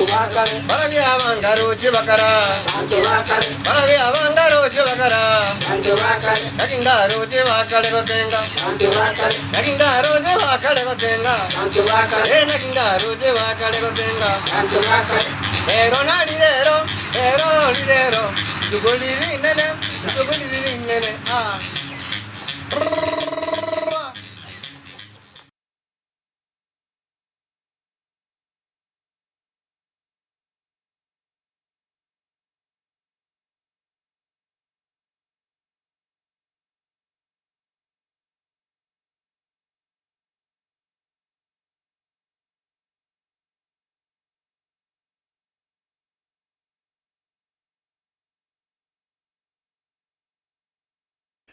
Barabwo abangaroche bakara, barabwo abangaroche bakara, naki ndaroche bakare gotenga, naki ndaroche bakare gotenga, eh, naki ndaroche bakare gotenga. Rero nari rero, rero rirero, rituko riri rinene, rituko riri rinene, ah.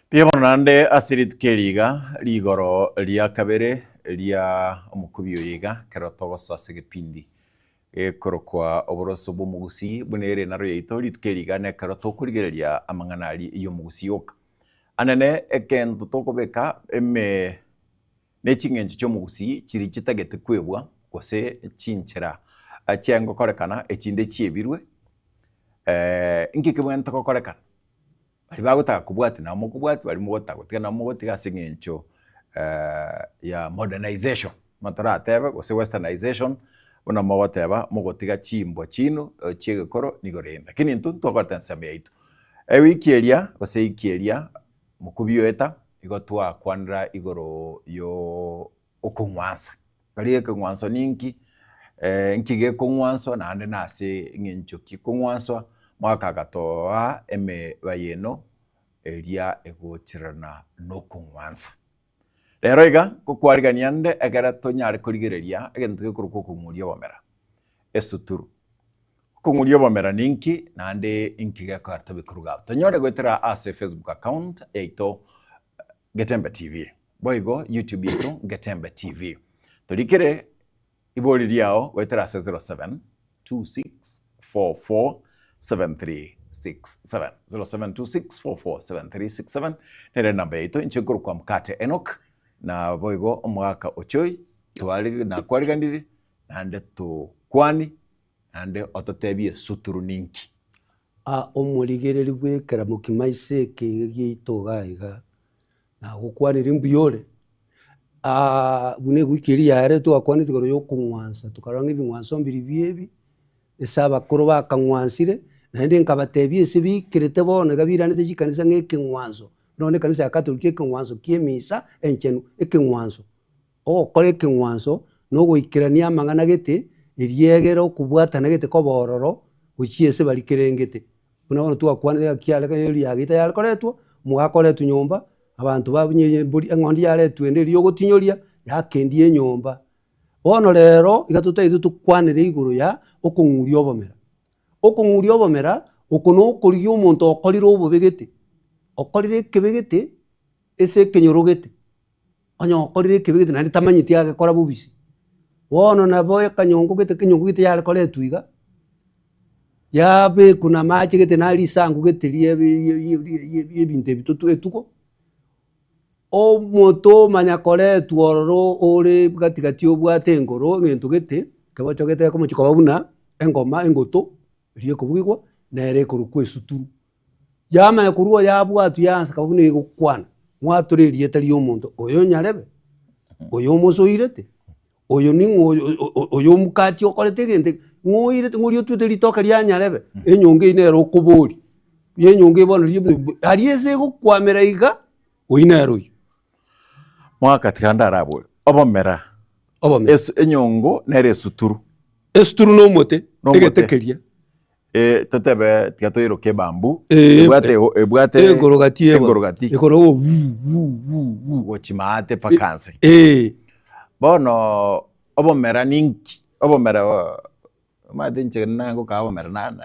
Mbuya mono naende ase rituko eri iga, rigoro ria kabere ria omokubi oyo iga, ekero togosoa ase egepindi gekorokwa oboroso bw'omogusii buna ere enaro yaito, rituko eri iga nekero tokorigereria amang'ana aria y'omogusii oka. Anene egento tokobeka ime ne ching'encho chi'omogusii chiria chitagete kwebwa gose chinchera chiaye gokorekana echinde chiebirwe, inki kebwenerete gokorekana? Baria bagotaka kobwatia nabo mokobwatia, baria mogotaka gotiga nabo mogotiga ase eng'encho ya modernization buna toratebe gose westernization buna mogoteba mogotiga chimbwa chiino chia egekoro nigo rende. Lakini intwe ntwakorete ensemo yaito. Ewiki eria gose ewiki eria mokubio oeta igo twakwanera igoro yo okong'wansa. Tari ekeng'wanso ninki, nki gekong'wanswa naende nase eng'encho ki kong'wanswa, omogaka agatoa emebayeno eria egochererana nokong'wansa. Rero iga, ngokwarigania nde ekere tonyare korigereria egento gekorokwa okong'uria obomera, esuturu. Okong'uria obomera ninki naende inki gekogera tobe koruga abwo. Tonyore goetera ase Facebook account yaito Getembe TV. Boigo YouTube yaito Getembe TV. Torikere ibori riao goetera ase 0726447367 0726447367 nere enamba yaito inche nkorokwa Mkate Enock na boigo omogaka Ochoi twari nakwariganirie naende tokwani naende ototebie suturu ninki. Omorigereria bw'ekeramo kimaiso eke giaito iga iga. Nagokwanire mbuya ore, buna ewiki eria yaerete twakwanete igoro ya okong'wansa, tokarora ng'a ebing'wanso mbiri ebi, ase abakoro bakang'wansire, naende nkabatebia ase bikerete bono iga biranete chikanisa ng'a ekeng'wanso, nonye ekanisa ya katoliki ekeng'wanso kia emisa enchenu, ekeng'wanso. Ogokora ekeng'wanso na ogoikerania amang'ana gete, eriegere okobwatana gete koba ororo gochia ase baria kerengete. Buna bono twakwanire ng'a kiare eria geita yare koretwa, omogaka oretwe nyomba, abanto babunye embori eng'ondi yaretwa ende eria yogotinyoria, yakendia enyomba. Bono rero, iga totaete tokwanere igoro ya okong'uria obomera. Okong'uria obomera, oko na okorigia omonto okorire obobe gete, okorire ekebe gete, ase ekenyoro gete. Onye okorire ekebe gete naende tamanyeti agekora bobisi. Bono nabo ekanyongo gete enyongo gete yare koretwa iga, yabekwa na amache gete na risangu gete rie rie rie rie rie ebinto ebi totu etugo, omote omanya koretwa ororo ore gati gati obwate engoro egento gete, kebocho gete gekomochia koba buna engoma engoto, eria ekobugigwa, nere ekorokwa esuturu. Yamanya korwa yabwatwa yaansa buna egokwana, mwatore erieta ri'omonto oyo onyarebe, oyo omosoirete, oyo ning'o oyo oyo omokati okorete egento eke, ng'o oirete ng'o oria otwete ritoke ria nyarebe, enyongo eywo nere okoboria, ya enyongo eye bono riria aria ase egokwamera iga, oywo nere oyio. Mwaka tiga ndarabore, obomera, Obomera. esu enyongo nere esuturu. Esuturu na omote, Nomote. egete keria. Eh, totebe tiga toiroke ebambu Eh, ebwate ebwate engoro gati ebo. engoro gati Ekoro wu wu wu wu. gochi maate mpaka nse Eh, bono obomera ninki obomera omanyete inche nagokaa obomera nana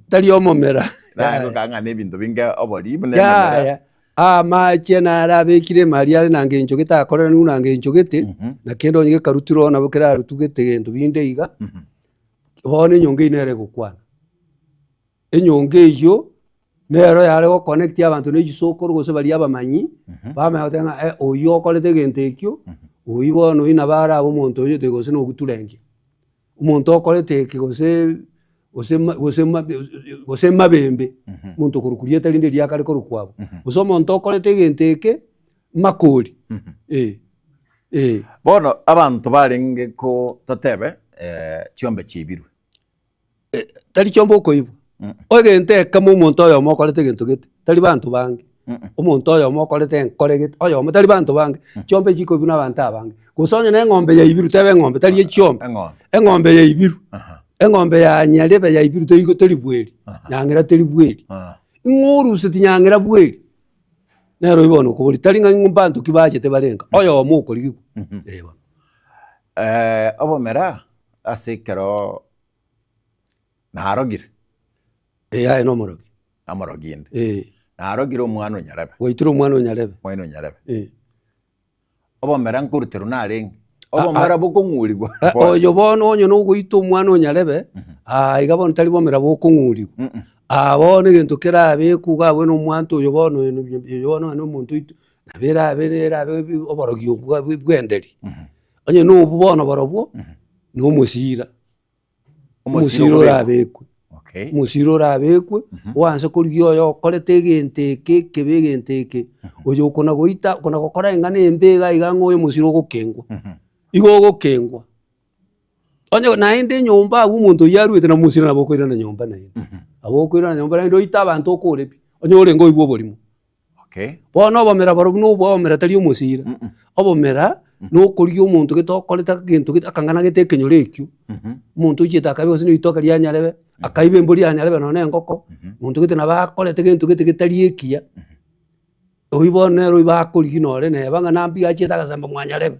tari omomera. nagokaa ng'a na ebinto binge obori buna ememera Yaya, amache naro abekire emari are na ngencho gete akoreranwe na ngencho gete, Mhm. na kende onye gekarutirwe oo nabo kerarutwe gete gento binde iga. Mhm. Bono enyongo eyio nere egokwana, enyongo eyio nero yare go connect abanto na chisokoro gose baria abamanyi, bamanya goteba ng'a eh oyio okorete egento ekio, oyio bono oyio nabo arabe omonto oyote gose na oguturengia. Omonto okorete eke gose gose gose gose mabembe, omonto okorokwa rieta rinde eria akare korokwa abwo, gose omonto okorete egento eke makori, eh, eh. Bono abanto barenge ko totebe chiombe chiaibirwe. Tari chiombe okoibwa, egento ekemo omonto oyomo okorete egento gete, tari banto bange, omonto oyomo okorete enkore gete, oyomo tari banto bange, chiombe chikoibwa na abanto abange. Gose onye na eng'ombe yaibirwe teba eng'ombe tari echiombe, Eng'ombe. eng'ombe yaibirwe, Aha. eng'ombe ya nyarebe yaibirwe teri teri bweri, Aha. nyang'era teri bweri. Ah. Ing'o oruseti nyang'era bweri? Nere oyio bono okoboria, tari ng'a ing'o mbanto ki bachete barenga, oyomo okorigigwa, eh bono. Obomera ase ekero narogire. Eh aye nomorogi. Namorogi inde. Eh. Narogire omwana o nyarebe. Gwaitire omwana o nyarebe. Omwana o nyarebe. Eh. Obomera nkoruterwa narenge. Obomera bokong'urigwa. Eh, oyo bono onye nogoita omwana o nyarebe, aa iga bono tari bomera bokong'urigwa. Aa bono egento kerabekwe iga abwo na omwanto oyo bono oyo oyo bono na omonto oito, nabo erabe erabe oborogi obwo bwenderi. Onye na obwo bono borobwo, na omosira. Omosira orabekwe, Okay. omosira orabekwe, oanse korigia oyo okorete egento eke ekebe egento eke, oyo okona goita okona gokora eng'ana embe iga iga ng'a oyo omosira ogokengwa, igo ogokengwa. Onye naende enyomba abwo omonto oyio arwete na omosira nabo okoirana nyomba naende, nabo okoirana nyomba naende oite abanto okore pi, onye orenge oibwe oborimo. Okay. Bono obomera borobwo nobwa obomera tari omosira, obomera nokorigia omonto gete okorete egento gete akang'ana gete ekenyoro ekio, omonto ochiete akaiba gose na ritoke ria nyarebe, akaiba embori ya nyarebe nonye na engoko, omonto gete nabo akorete gento gete getari ekiya, oywo bono nere oywo bakorigia nore neba ng'a nambuya achiete agasamba mwa nyarebe,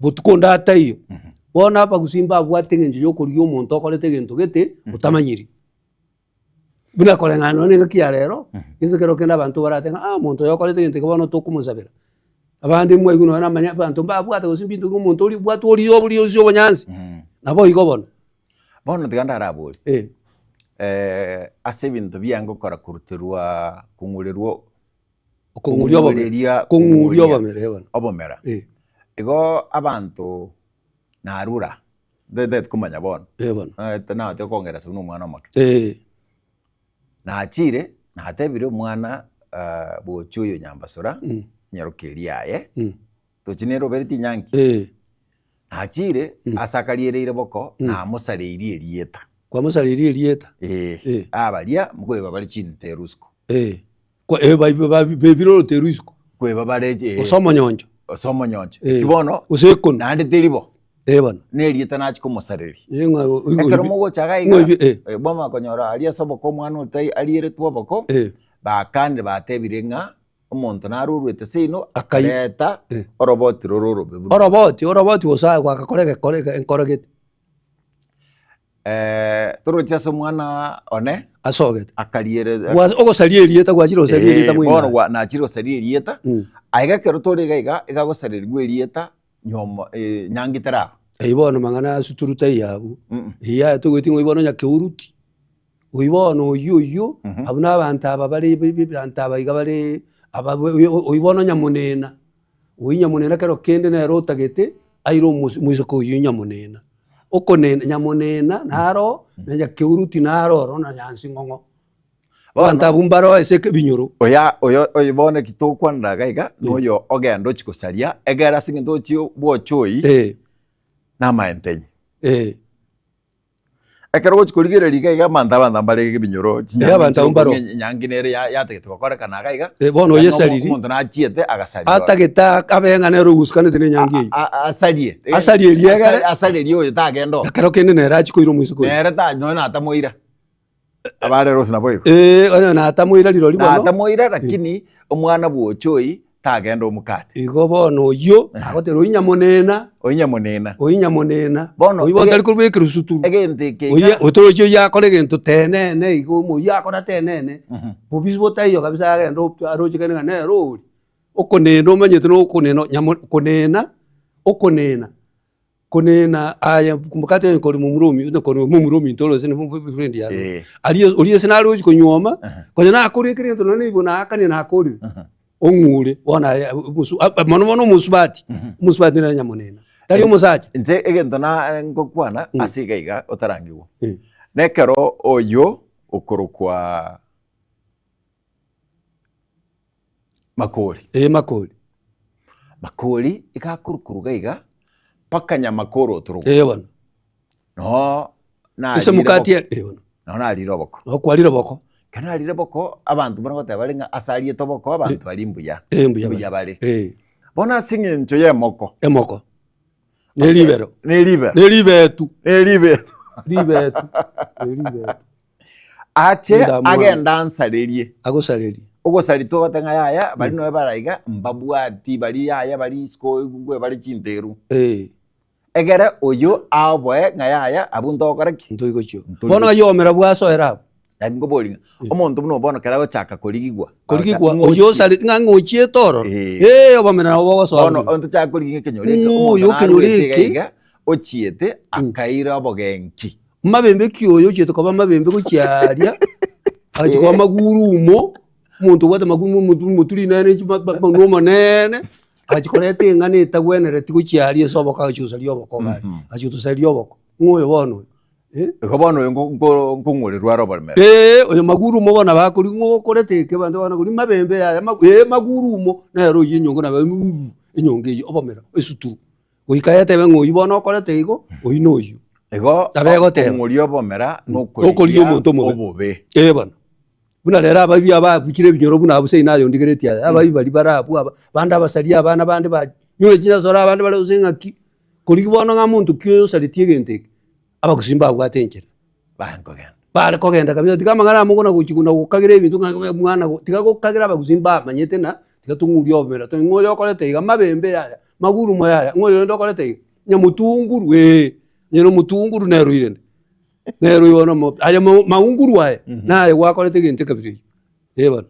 botuko onde ataiyo. Bono abagusii mbabwate eng'encho ya okorigia omonto okorete egento gete otamanyiri. Buna koreng'ana nonya nengaki ya rero, gese kero kende abanto baratebe ng'a ah omonto oyo okorete egento eke bono tokomosabera. Abande mwaigwa nonya namanya abanto mbabwate gose mbinto ki omonto oria obwate oria oria ase obonyansi, nabo igo bono. Bono tiga ndaraborie, Eh. ase ebinto biange gokora koruterwa kong'urerwa Okong'uria obomera, kong'ureria kong'uria obomera eh bono. obomera, Eh. igo abanto narura. Ntotagete komanya bono. Eh bono. Nagotiga kongeresa buna omwana omoke. Eh. Nachire, natebire omwana bwochia oyo Nyambasura, enyaroka eria yaye, tochi nere obereti enyangi. Eh. Nachire, ase akariereire boko, namosareirie erieta. Kwamosareirie erieta? Eh. Eh. Abaria, nkoeba bare chinteru isiko. Eh. Kwa- eh, bai- ba- bebire oroteru isiko Kweba bare eh, gose omonyoncho gose omonyoncho. Eh, Eki bono gose ekonu naende teri bo Eh, bono nerieta nachia komosareria. Eh, ng'a o- oigo Ekero oibi- mogocha iga ng'a oibi- eh. eh, bono bakonyora aria ase oboko omwana otai arieretwe oboko, Eh. bakanire batebire ng'a omonto nare oruete seino Akai- akareta Eh. oroboti rore orobe buna Oroboti oroboti gose aye gwakakora egekora ege- enkoro gete. Toroche ase omwana one Asogete. akariere Gwa- Ogosaria erieta gwachire gosaria erieta Eh, bono moino. gwa- nachire gosaria erieta Mm. aiga ekero tore iga iga iga agosarerigwa erieta nyoma eh, nyangi teraba Eyio bono mang'ana asuturu taiyo abwo. Mm. Eyio aye togoeti ng'a oyio bono nyakeuruti. Oyio bono oyio oyio, Mhm. abwo na abanto aba bare be- be- abanto aba iga bare aba oyio bono nyamonena. Oyio nyamonena kero kende nere otagete aire omosi omoiseke oyio nyamonena. Okonena nyamonena naro na nyakeuruti naro oro na nyansing'ong'o. Abanto abwo mbaro ase ebinyoro. Oya oyo oyo bono eki togokwanera iga iga, na oyo ogenda ochia gosaria, egere ase eng'encho ochie bwocha oyio, Eh. namaentenyi. Eh. Ekero ogochia korigereria iga iga abanto abanto mbare ebinyoro, Eh, abanto abwo mbaro. enyangi nere ya- yatagete gokorekana iga iga, Eh, bono yaani oyesariri. omonto nachiete agasaria ore. Atagete abe ng'a nere ogusukanete na enyangi eyio. A- a- asarie. Asarie eria egere. Asarie eria oyo tagenda oo. Ekero kende nere achie koira omoiseke oyo. Nere ta nonya natamoira. Abare rose naboigo. Eh, onye natamoira rirorio bono. Natamoira lakini omwana bwocha oyio tagenda omokate. Igo bono oyio agoteba oyio nyamonena. Oyio nyamonena. Oyio nyamonena. Bono Oyio bono tari korwa ekerusuturu. Egento eke Oyio iga. otorochi oyio akore egento tenene igo oyio akora tenene. Bobisi botaiyo kabisa agende aroche kende ng'a nere oria. Okonena omanyete na okonena nyamo konena, okonena. Konena aye mokate onye kore momura omi onye kore momura ominto ore ase friend yane Eh. aria oria ase nare gochi konyuoma, konya nakore ekere egento nonye nigo naakanie nakorire, ong'ure bono aye omosu mono mono omosubati, omosubati nere nyamonene. Tari omosacha. Inche egento na ngokwana ase iga iga otarangigwa. Nekero oyo okorokwa Makori. Ee Makori. Makori iga akorukoruga iga mpaka nyamakori otorogwa. Ee bono. Noo Ase narire mokati boko. ee bono. Noo narire oboko. Noo kwarire boko. Ekero narire boko abanto buna goteba bare ng'a ase ariete oboko abanto baria mbuya. Ee mbuya Mbuya bare. Ee. Bono ase eng'encho y'emoko. Emoko. Ne ribero. Ne ribero. Ne ribetu. Ne ribetu. Ribetu. Ne ribetu. Ache Endamwamu. agende ansarerie. Agosarerie. Ogosaria togoteba ng'a yaya baria noe bare iga mbabwati baria yaya baria isiko igwe bare chinteru. Ee. Egere oyo aoboe ng'a yaya abwo ntogokora ki? Ntoigochio. Ntori Bono gochio. ng'ai omera bwasoera abwo. Naki nkoboria ng'a omonto buna oyo bono ekero agochaka korigigwa, Korigigwa ng'ochie. oyio osareti ng'a ng'ochiete ororo. Eh. Ee obomera nabo bogosoa Bono buna. ontochake korigia ekenyoro eke, Ng'o omonto oyo ekenyoro naruete iga eke? iga, ochiete akaira obogenki. Mabembe ki oyo ochiete koba amabembe gochia aria, agachia koba amagurumo, omonto obwate amagurumo omotu omotu rinene chi ma- ma- na omoneene, agachia koreta eng'ana etagwenereti gochia aria ase oboko agachia gosaria oboko iga aria, agachia gotosaria oboko, ng'o oyo bono oyo eh. Igo bono oyo nko- nko- nkong'orerwa are oboremere. Eeh oyo magurumo bono nabo akoria ng'o okorete eke abanto bono koria mabembe yaya ma eh magurumo, nere oyio enyongo nabo enyongo eyio obomera esuturu. Goika yetebe ng'a oyio bono okorete igo, oyio noyio. Igo Nabo egoteba. okong'oria obomera Nokorigia nokorigia omonto omobe. obobe. Ee bono. Buna rero abaibia ababuchire ebinyoro buna abwo seino aye ondigeretie aya, abaibia baria bare abwo aba, bande abasaria abana bande banyure chinyasore abande bare gose ng'aki, korigia bono ng'a monto ki oyo osaretie egento eke, abagusii mbabwate enchera. Bare kogenda. Bare kogenda kabisa, tiga amang'ana amo buna gochi buna gokagera ebinto ng'a mwana go tiga gokagera abagusii mbamanyete ng'a tiga tong'urie obomera tore ng'a oyo okorete iga mabembe yaya, magurumo yaya, ng'a oyo rende okorete iga, nyamotunguru eh, onye na omotunguru nere oirende, nere oyo bono mo aye mo maunguru aye, naye gwakorete egento ekabira eywo, eh bono.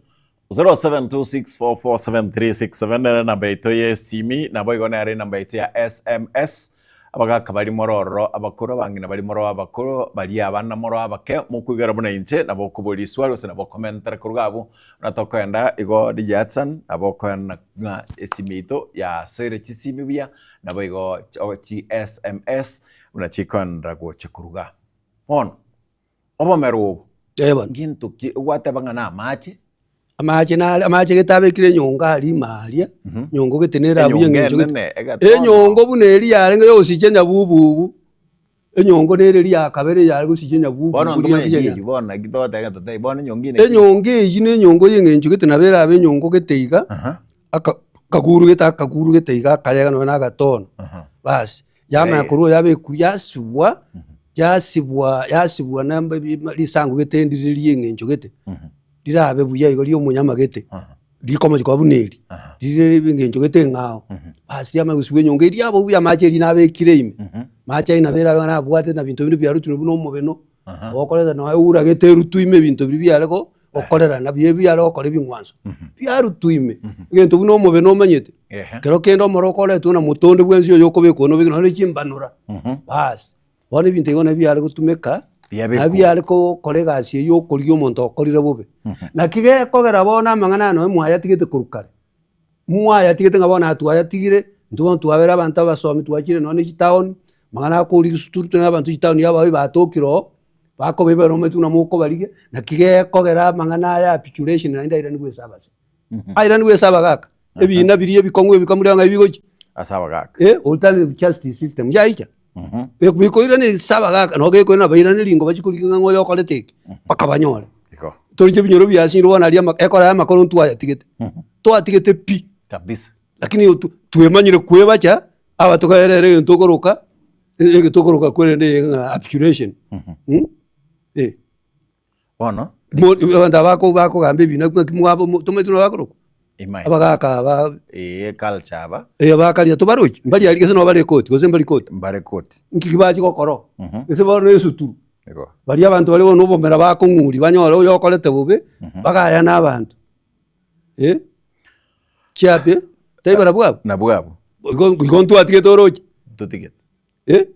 0726447367 nere enamba yaito ya esimi, naboigo nere enamba yaito ya SMS. Abagaka baria more ororo abakoro, abang'ina baria more abakoro, baria abana more abake, mokoigwera buna inche, nabo okoboria riswali gose nabo okomentera korwa abwo, buna tokoenda igo DJ Hudson, nabo okoenda ng'a esimi yaito yasoire chisimi buya, naboigo chi SMS buna chikoenda gocha koruga. Bono. Obomero obo, Eh bono. ngento ki ogwateba ng'a namache? Amache nare amache gete abekire enyongo aria ime aria, enyongo gete nere abwo Enyongo eng'encho gete. enene egetono. Enyongo buna eria yarenge yogosicha enyabububu, enyongo nere eria ya kabere yare gosicha enyabububu Bono riria ntomanyeti riria eywo bono naki togoteba ng'a totebie bono enyongo eye naki? Enyongo eywo na enyongo ya eng'encho gete nabo erabe enyongo gete iga, Aha. aka akaguru gete akaguru gete iga akayega nonye na agatono, Aha. basi. Yamanya korwa yabekwa yasibwa, yasibwa yasibwa na risangu gete ndire rie eng'encho gete, rirabe buya igo ria omonyama gete, rikomochi koba buna eri, rire ria eng'encho gete eng'ao. Basi riamanya gosibwa enyongo eria yabo buya amache eria nabekire ime, amache aywo nabo erabe nabwate na binto binde biarutirwe buna omobeno, okoreta nonya eura gete erutwe ime ebinto biria biare go gokorerana biria biare gokora ebing'wanso, biarutwe ime, egento buna omobeno omanyete. Ekero kende omoro okoretwe na moto onde bwensi oyo okobekwa one obeke nonya ne chimbanora, baas. Bono ebinto ebi bono biare gotumeka, Biabekwa. na biare gokora egasi eywo okorigia omonto okorire bobe. Naki gekogera bono amang'ana aya nonya mwayatigete korwa kare, mwayatigete ng'a bono aya twayatigire, intwe bono twabere abanto abasomi twachire nonya ne chitown, amang'ana akoria chisukuru tore na abanto chitown abaoyi batokire oo, bakoba ebarometi buna mokobarigia, naki gekogera amang'ana aya apitulation naende airanigwe ase abase. Airanigwe ase abagaka. Ebiina biria ebikong'u ebikong'u riria ng'ai bigochia? Ase abagaka. Eh, alternative justice system yaicha. Bikoirana ase abagaka nabo gekoirana bairane ringo bachie korigia ng'a ng'o oyo okorete eke, mpaka banyore. Igo. Toriche ebinyoro biasirwe bono aria ama ekora ya amakoro ntwayatigete. Twatigete pi. Kabisa. Lakini otu twemanyire kwebacha, aba tokaerera egento okoroka, egento okoroka kwerende ng'a abjuration. Eh. Bono Mo- abanto aba bako- bakogamba ebina ng'aki mwabo mo- tomanyete buna bakorokwa? Imai. Abagaka aba Ee culture aba eh, bakaria tobarochi, mbari aria gose nabo bare ekoti gose mbari koti. mbare koti. Nki bachia gokora oo? Gose bono na esuturu, Igo. baria abanto baria bono na obomera bakong'uria banyore oyo okorete bobe, bagayana abanto eh, chiape, tari barabwo abwo? Nabwo abwo. Igo igo ntwatigete oroche. Ntotigete. Eh?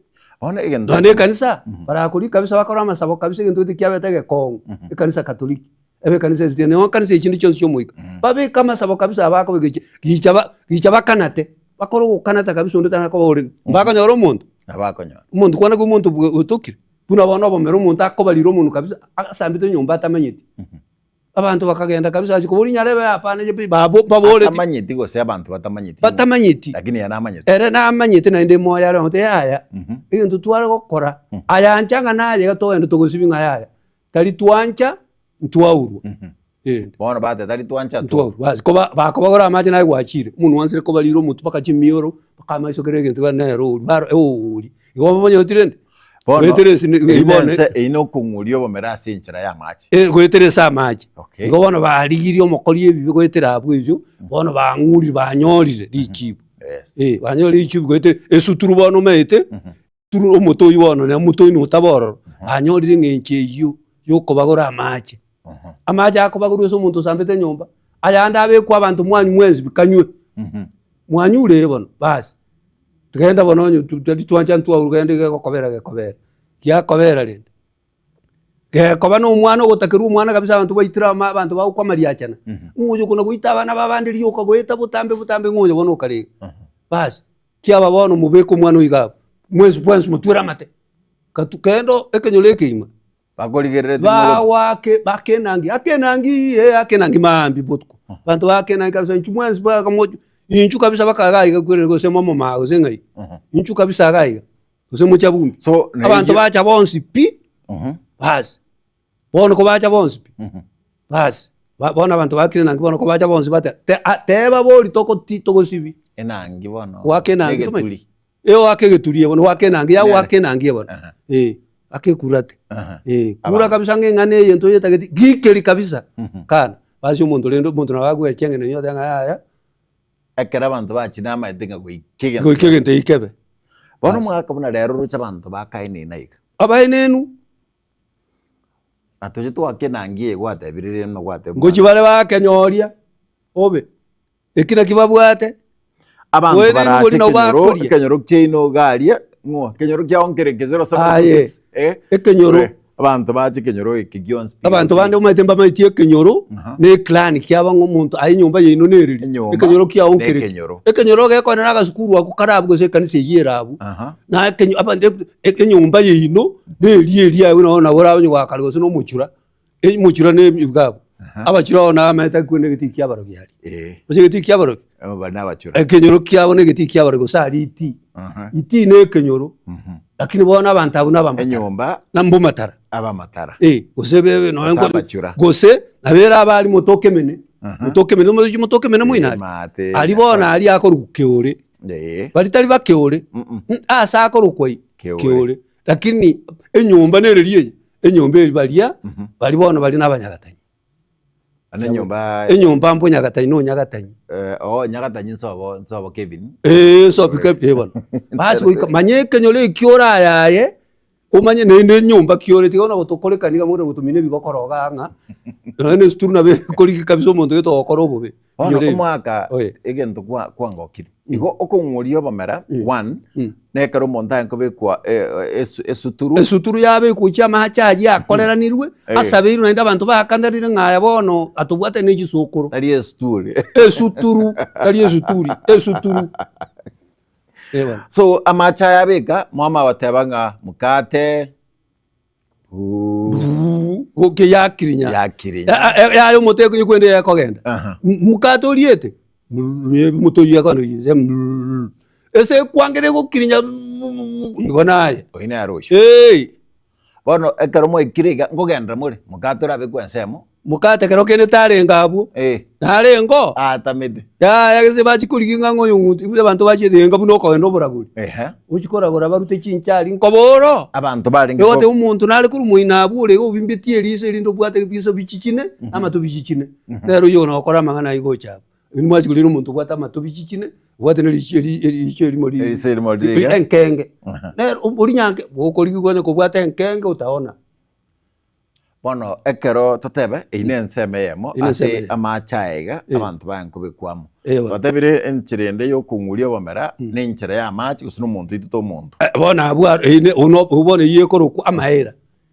Bono egento Nonya na ekanisa, barakoria kabisa bakore amasabo kabisa egento gete kiabete egekong'u, ekanisa katoliki, ebe ekanisa esiti, nonya ekanisa echinde chionsi chia omoika, babeke amasabo kabisa abakobeka echi, gicha ba gicha bakanate. Bakore ogokanata kabisa onde tana koba ore mbakonyora omonto. Nabo akonyora. Omonto kwana kwa omonto bwe otokire, buna bono obomera omonto akobarire omonwe kabisa, asambete enyomba atamanyeti. Abanto bakagenda kabisa achia koboria nyarebe hapana ye babo baboreti. Atamanyeti gose abanto batamanyeti. Batamanyeti. Lakini ere namanyete. Ere namanyete naende emoyo are ogote yaya, egento tware gokora, aya ancha ng'a naye iga togende togosibia ng'a yaya, tari twancha ntwaurwa. Erinde. Bono bateba tari twancha twa. Ntwaurwa basi koba bakobagora amache naye gwachire, omonwe oansire kobarire omotwe mpaka chimioro, mpaka amaiso kera egento iga nere oria baro oria. Igo bamanyeti rende, Bono, goetera ase eyio bono nense eyio nokong'uria obomera ase enchera y'amache. Eh, goetera ase amache. Okay. Igo bono barigirie omokori ebibe goetera abwo erio, bono bang'urire banyorire richibu. Yes. Eh, banyorire richibu goetera esuturu bono omanyete, turu omote oywo bono na omote oywo notaba ororo, banyorire eng'encho eyio yokobagora amache. Amache akobagorwa ase omonto osambete enyomba, ayande abekwe abanto mwanywa mwensi bi kanywe. Mwanyure eye bono, basi. Genda bono onye tari twancha ntwaurwa genda iga egokobera gekobera. Giakobera rende, gekoba na omwana ogotakerwa omwana kabisa abanto baitire ama abanto bagokwa amariachana, ng'a oyo kona goita abana ba abande rioka goeta botambe botambe ng'a oyo bono okare iga. Basi, kiaba bono mobeke omwana oyo iga abwo, mwensi bwensi motwere amate, katu kende ekenyoro ekeima. Bakorigereretie ng'a Bagoake bakenangi akenangi ee akenangi maambia botuko. Abanto bakenangi kabisa inchu mwensi bakamoch inchu kabisa baka iga iga kwereri gose momomaa gose ng'ai. Inchu kabisa iga iga, gose mochabumbi. So, na Abanto eyio- bacha bonsi pi, basi, bono kobacha bonsi pi, basi, ba bono abanto bakire enangi bono kobacha bonsi bate te a teba bori togoti togosibia. Enangi bono Goaka enangi tomanyeti. negeturi. Ee oake egeturi eye bono, goaka enangi, yago Nere. goaka enangi eye bono. Aha. Eh, ake ekurate. Aha. Eh, kura Abanto. kabisa ng'a eng'ana eye ntoyetageti, gikeri kabisa, Mhm. kana. Basi omonto rende omonto nabo agwecheng'enenia oteba ng'a yaya, Ekero abanto bachire namaete ng'a goika egento goika egento eki kebe. Bono Basi. omogaka buna rero oroche abanto bakaenena iga. Abaenenu. Na toche twake enangi eye gwatebire rende buna gwateba Ngochia bare bakenyoria, obe. Eki nakio babwate. Abanto Oyo barache nengori nabo ekenyoro, bakoria. ekenyoro kiaino iga aria, ng'o ekenyoro kiao nkere eke Aye, 0726, eh, ekenyoro. eh, abanto bache ekenyoro eke gionsi pi Abanto gose bande omanyete mbamaeti ekenyoro, Aha. na eclan kiabo ng'a omonto aye enyomba yaino nereri, Enyomba, ekenyoro kiao na nkere ki. ekenyoro. Ekenyoro gekonera agasukuru ako kare abwo gose ekanisa eyio ere abwo, Aha. na ekenyo abanto enyomba yaino, neria eria aye buna nabo orabanye goakana gose na omochura. Omochura ne iga abwo, abachura oo namaete akwene egetii kia abarogi aria. Eh. Gose egetii kia abarogi? Abo bari nabachura. Ekenyoro kiabo na egetii kia abarogi gose aria itii. Aha. Itii na ekenyoro, lakini bono abanto abwo na abamatara. Enyomba. Na mbomatara. Abamatara. Eh, gose bebe nonya Gose nkori- abachura. gose nabo ere abe aria motokemene, Aha. motokemene omochi motokemene moino Eh, aria. maate. Aria bono aria akorokwa keore. Eh. Baria tari bakeore, Mm-mm. ase akorokwa i Keore. keore. Lakini enyomba nereri eye, enyomba eri baria, baria bono baria nabanyagatanyi. Ane enyomba Enyomba mbo nyagatanyi no nyagatanyi. eh, oh nyagatanyi nsobo nsobo Kevin. Eh, nsobo Kevin eh bono. Basi goika manya ekenyoro ekio orayaye, omanye naende enyomba ki ore tiga buna gotokorekani iga more gotomina ebigokoro igaa ng'a, nonya na esuturu nabo ekorigi kabisa omonto gete ogokora obobe. Bono Inyora ebi. omwaka Oye. egento kwa kwangokire. Igo okong'uria obomera one Mm. nekero omonto aye nkobekwa eh, esu- esuturu Esuturu yabekwa gochia amache ayio akoreranirwe, Eh. asabeirwe naende abanto baakandanire ng'a aya bono atobwate ne chisokoro. tari esuturi Esuturu, tari esuturi, esuturu. Eh bono. so amache aya abeka mwama goteba ng'a mokate Gokia yakirinya. Yakirinya. Yaya omote ekwende ekogenda. Aha. Mokate oriete, omote oyio ekogenda oyio ase ekwangera egokirinya igo naye. Oyio nere oyio. Eeh. Bono ekero mwaikire iga, nkogenderera more, mokate orabekwe ensemo. Mokate ekero kende tarenge abwo, Eh. narenge oo, Atamete. yaya gese bachia korigia ng'a ng'a oyo ng'uti, abanto bachiete enka buna okogenda oboragori. Ehe. Ochia koragora barute chinchari, nkoba oro. Abanto barenge Igo goteba omonto nare korwa moino abwo ore iga obimbetie eriso erinde obwate ebiso bichichine, amato bichichine. Nere oyio nokora amang'ana ayio gocha abwo. Inwe mwachia korina omonto obwate amato bichichine, obwate na riicho eri eriicho erimo ri Eriiso erimo riria. enkenge. Nere oria nyanke, gokorigia onye kobwate enkenge otaona. Bono ekero totebe, eyio nensemo eyemo Eyio nensemo ase eyemo. amache aya iga Eh. abanto baye nkobekwa amo. Eh, bono. Twatebire enchera ende ya okong'uria obomera na enchera ya amache gose na omonto oitete omonto. Eh, bono abwo aro eyio ne ono obwo bono eyio ekorokwa amaera.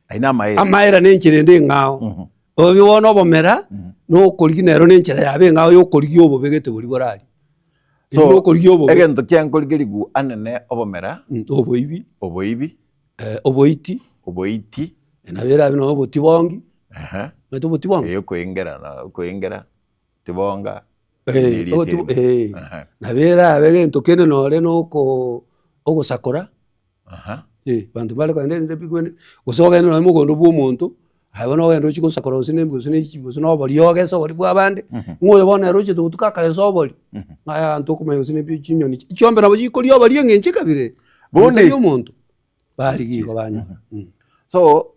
Ayio na amaera. Amaera na enchera ende eng'ao. Oyo bono obomera, na okorigia nero na enchera yabo eng'ao ya okorigia obobe gete boria boraria. So, Erio nokorigia obobe. egento kiaye nkorigerigwa anene obomera, Oboibi, oboibi, oboiti, oboiti, nabo erabe nonye obotibongi, ehe, omanyete obotibongi? eh, okoengera na okoengera, tibonga, Eh, erieta obotibo erimo. eh, Ehe, nabo erabe egento kende nore na oko ogosakora. Aha. Eh, banto mbare kogenda erinde bigwene, gose ogende nonye mogondo bwa omonto, aye bono ogende ochie gosakora gose ne gose ne gose na obori ogese obori bwa abande, ng'a oyo bono ere ochete gotuka akagesa obori, ng'a aya abanto okomanya gose ne chinyoni chiombe nabo chikoria obori eng'encho ekabira eye, Bono tari omonto, barigia igo banyora. So,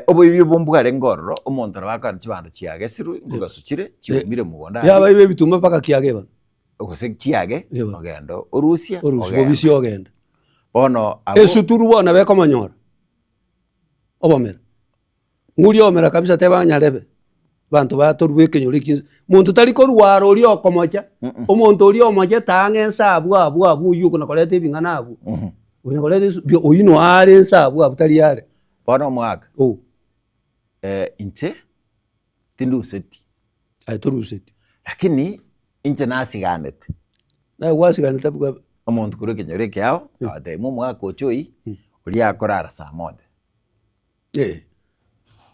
oboibi obo mbwarenge ororo, omonto nabo akogenda chibando chiagesirwe, nkogesu chire, chiumire mogondo aria. Yabaiba ebituma mpaka kiage bono. Gose kiage, Eh bono. ogenda orusia, Orusia ogenda. bobisia ogenda. Bono abwo. Esuturu bono nabo ekomonyora, obomera. Ng'uria obomera kabisa teba nyarebe, abanto batorwa ekenyoro eki inse, monto tari korwara oria okomocha, omonto oria omochete ang'e ense abwo abwo abwo oywo okona koreta ebing'ana abwo, onya koreta esu oywo noyo are ense abwo abwo tari are. Bono omwaka, Oh. inche tinduseti. Aye toruseti. Lakini inche nasiganete. Naye gwasiganete abwo kwa. Omonto korwa ekenyoro ekeao, agatebia omogaka ocha oyio, oria akorara saa moja. Eh.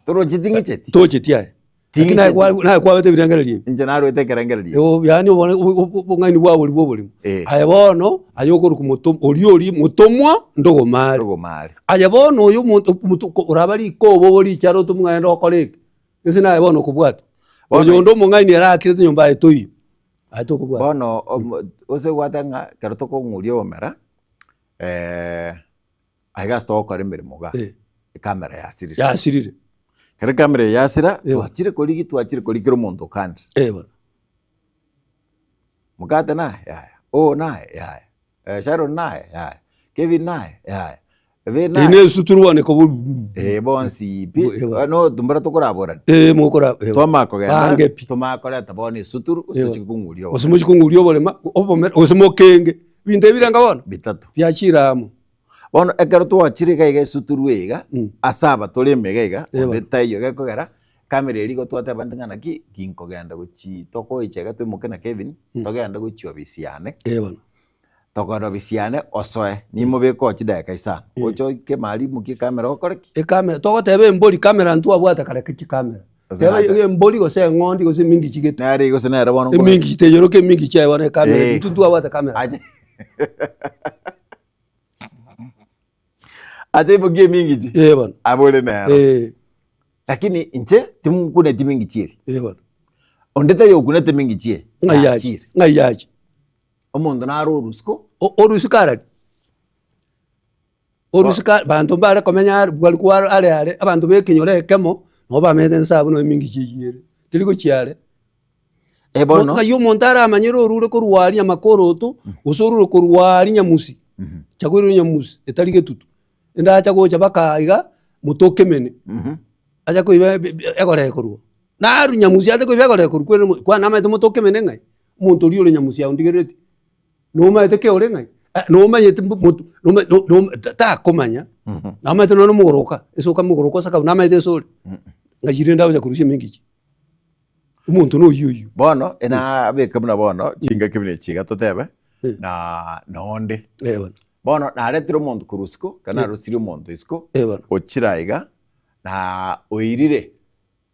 Torocheti ng'icheti? Tocheti aye. Lakini naye kwa- naye kwabete ebirengererio ebi. Inche narwete ekerengererio. Eo, yaani obone- obo- obo- obong'aini bwabo boria bwa oborimo. Eh. Aye bono, aye okorokwa moto oria oria motomwa ndogoma are. Ndogoma are. Aye bono oyo omonto omonto ko- oraba rikobo obo richare otomwe ng'a genda okore eke, gose naye bono okobwata. Bono- Oyonde omong'aini ere akirete nyomba aye toiyo, aye tokobwata. Bono omo- ase gwateba ng'a ekero tokong'uria obomera, Aiga ase togokora emeremo iga, Eh. ekamera yasirire. Yasirire. Ekero ekamera eye yasira, Eh. twachire korigia twachire korigia kera omonto okandire. Eh bono. Mokate naye, yaya, oo naye, yaya, eh, Sharon naye, yaya, Kevin naye, yaya, Ebe Eye naye. ne esuturu bono ekobo Eh, bonsi pi, Eh, bono. no tumbura tokoraborani. Eh, mokora eh, bono. Twamanya kogenda, Bange pi. tomanye koreta bono esuturu, gose Eh, tochie kong'uria Gose oborema. mochie kong'uria oborema, obomera, gose mokenge. Ebinto ebi birenga bono? Bitato. Biachire amo. Bono ekero twachire iga iga esuturu eye iga, Mm. ase aba tore ime iga iga, Eh, onde bono. taiyo gekogera, camera eria igo twateba nting'a naki, ginkogenda gochii tokoicha iga toimoke na Kevin, togende gochia ofisi yane, Eh bono. tokogenda ofisi yane, osoe, nimobeke oo chidakika isano, oche oike maria imokie ecamera okore ki? Ecamera, togoteba embori camera ntwabwate kare ki chicamera. Gose Teba nacha- embori gose eng'ondi gose emingichi gete. Nere gose nere bono nkobe- Emingichi teyoroka emingichi aye bono ecamera, Eh. intwe ntwabwate camera. Ache Ache imokie emingichi Eh bono. abore nero. Eh, Lakini inche timukuneti mingichi eri. eh bono. Onde taiyo okunete mingichi eye. Ng'ai yache? Yachire. Ng'ai yache? Omonto nare orusiko. O- Orusiko arari? Orusiko are banto mbare komenya are bwari kwa are are, abanto ba ekenyoro ekemo, nabo bamenyete nse abwo nonye emingichi eywo ere, teri gochia are. Eh bono. Ng'ai omonto aramanyere orure korwa aria nyamakoroto, gose orure korwa aria nyamusi, chagoirwe nyamusi etari getutu, ende acha gocha mpaka iga, motokemene, acha koiba ebi egoree korwa. Narwa nyamusi ache koiba egoree korwa kweri kwana namanyete motokemene ng'ai, omonto oria ore nyamusi aondigerereti, nomanyete ki ore ng'ai, nomanyete mbu motu noma no no takomanya, namanyete nonye na omogoroka, ase okamogoroka osakabu namanyete ase ore, ng'ai rende agocha korusia emingichi. Omonto noyio oyio. Bono enabeke buna bono chingaki buna echi iga totebe Eh. na nonde. Eh bono. Bono naretire omonto korwa isiko, ekero narusirie omonto isiko, Eh bono. ochire aiga na oirire.